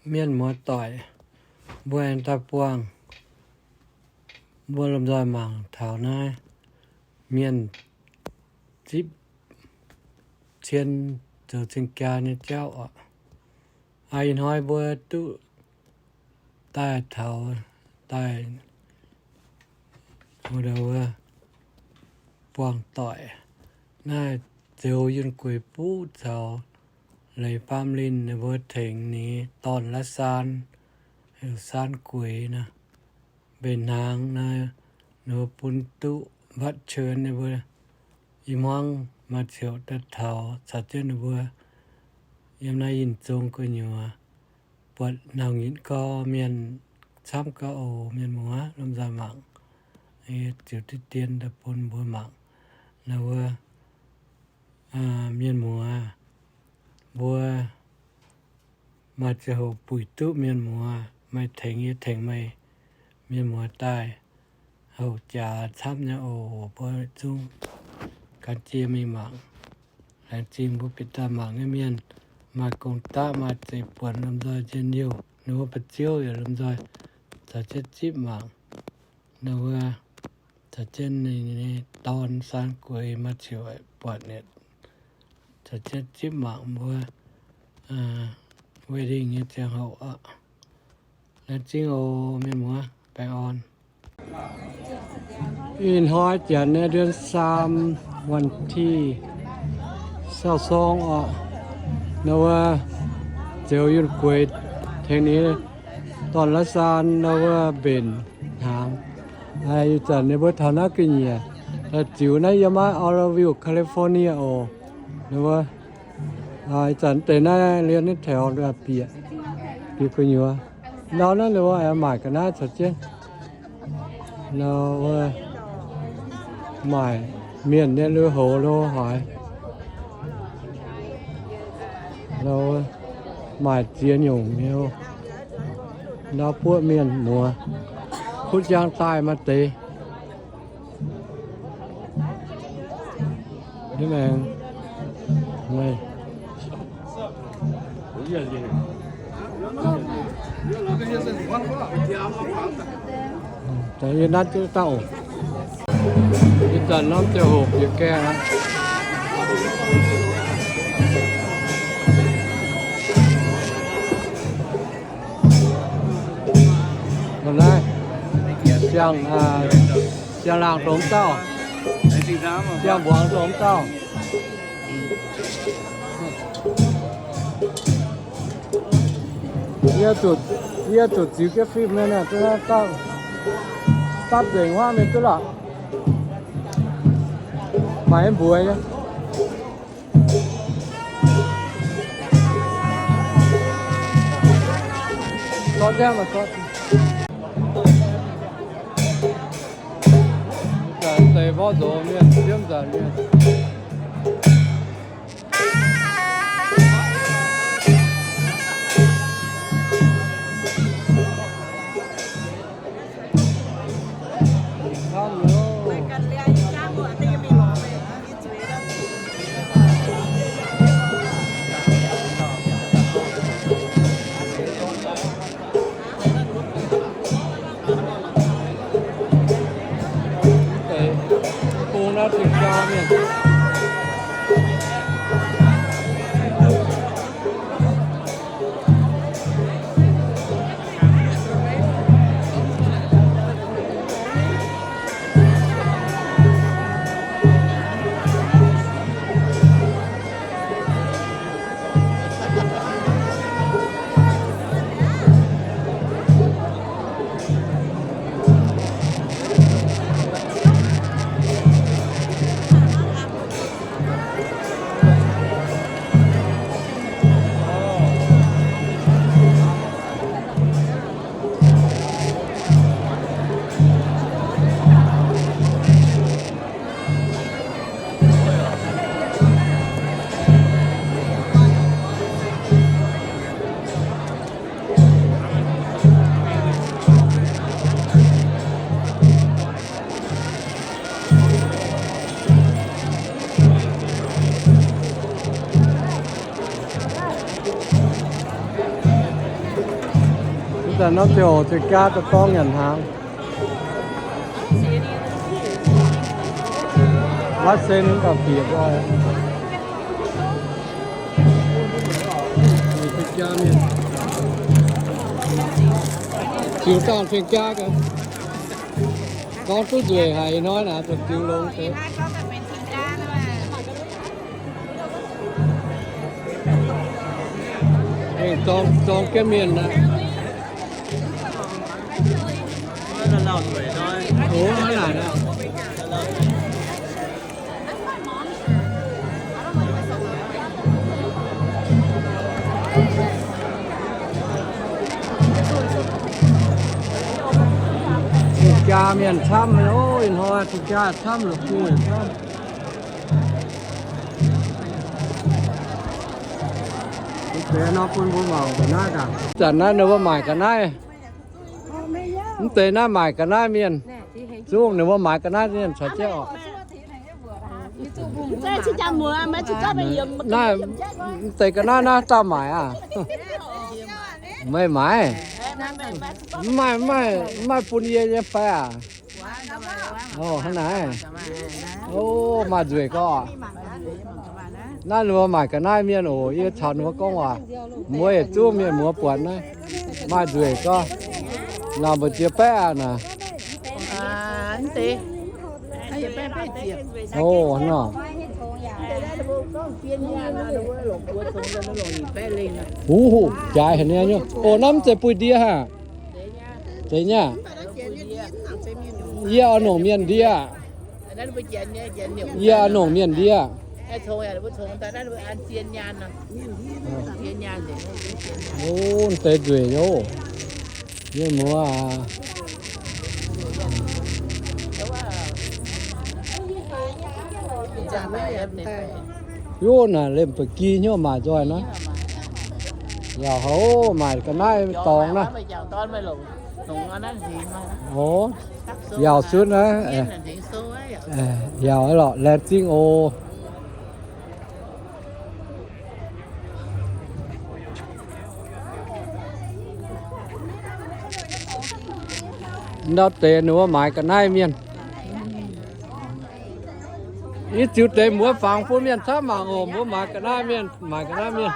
mienh muoz doic, mbuo aengx daaih buangh, mbuo lomh nzoih mangc taux naaiv mienh zipv cien zoux cien-jaa nyei jauv oc. Ih hnoi mbuo duqv daaih taux daaih wuov buangh doic. Naaiv Zioux Yunh Gueix Buv caux Leiz Faam Linh ninh mbuo tengx ninh dorn-la'saan, heuc Saan Gueix nor, mbenc hnaangx nor, ninh mbuo bun duqv mbatv cien ninh mbuo i hmuangv maaih ziouc daaih taux caux jienv ninh mbuo yiem naaiv yinh zong gu'nyuoz buatc nauc nyitc gorx mienh camv gauh oc. Mienh muoz lomh nzoih mangc, ziouc deix dien daaih bun mbuo mangc. Naaiv wuov mienh muoz, mbuo maaih ziangh hoc buic duqv mienh muoz, meih tengx yie tengx meih mienh muoz daaih, houc jaax camv nyei oc. Mbuo zungv gan jienv mingh mangc. Laengz zingh mbuo bieqc daaih mangc nyei mienh, maaih gong-daqv maaih zeiv-buonc lomh nzoih njien-youh, ninh mbuo ba'ziouv yaac lomh nzoih caux jienv zipv mangc. Ninh mbuo caux jienv ninh nyei dorn Saan Gueix maaih ziouc buatc ninh, caux jienv zipv mangc mbuo wedding nyei ziangh hoc oc. Laengz zingh oc mienh muoz, baengh orn. Ih hnoi janx nyei เดือนสาม วันที่ ซาวสอง oc. Naaiv wuov Zioux Yunh Gueix tengx ninh dorn-la'saan naaiv wuov mbenc hnaangx. Ih zanc ninh mbuo taux naaiv ga'nyiec, ziux naaiv yiem naaiv Oroville, California oc. Ninh mbuo ih zanc deix naaiv liemh naaiv taux bieqc, bieqc gu'nyuoz. Ndau naaiv ninh mbuo aengx maaic ga'naaiv caux jienv. Ndau wuov maaic mienh nyei lui-houx lo haaix. Ndau maaic ziex nyungc nyei. Ndau buoqv mienh muoz, kuv njang daaih maaih deix. Yie maengx, yie nanv jienv dauh oc. Ih zanc norm ziangh hoc bieqc gaengh aqv. Naaiv siang, siang-laangc dongh dauh, siang-mbuangz dongh dauh. Yie zuqc, yie zuqc ziux jienv fim nyei, dapv nzengc huaav mingh duqv lorqc. Maaih mbuox nyei. Zorqv jienv maiv zorqv. Zanc deix mborqv nzox mienh, siemv nzanc mienh. Bung naaiv Tin-Hungh mienh. Zanc norm ziouc, ziouc jaa daaih dorng nyanc hnaangx. Wav sen gauh bieqc oc. Cing dangh cing jaa gaax. Gorngv duqv nzueic haic, ih hnoi naaic zuqc diux longx deix. Mingh zorng, zorng jienv mienh aqv. Oc, hnangv naaic aqv. Cing jaa mienh camv oc, ih hnoi cing jaa camv, la'kuqv camv. Mv deix nor bun mbuo mangc ga'naaiv daaih. Zanc naaiv ninh mbuo maaic ga'naaiv. Mv deix naaiv maaic ga'naaiv mienh. Zungv ninh mbuo maaic ga'naaiv mienh caux jienv oc. Naaiv, mv deix ga'naaiv naaiv dauh maaic aqv? Meih maaic? Mv maaih, mv maaih, mv maaih bun yie nyei fai aqv? Oc, hnangv naaic. Oc, maaih nzueic gorx. Naaiv ninh mbuo maaic ga'naaiv mienh oc. Yie caux ninh mbuo gorngv waac, muoz yietc zungv mienh muoz buatc naaiv. Maaih nzueic gorx. Naaic mbu'ziex baeqv aqv naaic? Oc, hnangv nor. Huv, jaaix haic nyei. Oc, naaiv mv zeiz buih ndie haah? Zeiz nyei. Yie oix longc mienh ndie. Yie oix longc mienh ndie. Oc, deix nzueic oc. Mienh muoz aac. Yie naaic lemh ba'gi hnyouv maaic nzoih naaiv. Yaac houv maaic ga'naaiv dorngx naaiv. Oc, yaac sunv naaiv. Yaac lorqc, laengz zingh oc. Ndau deix ninh mbuo maaiz ga'naaiv mienh. Yie ziux deix mbuo fangx bun mienh camv mangc oc. Mbuo maaiz ga'naaiv mienh, maaiz ga'naaiv mienh.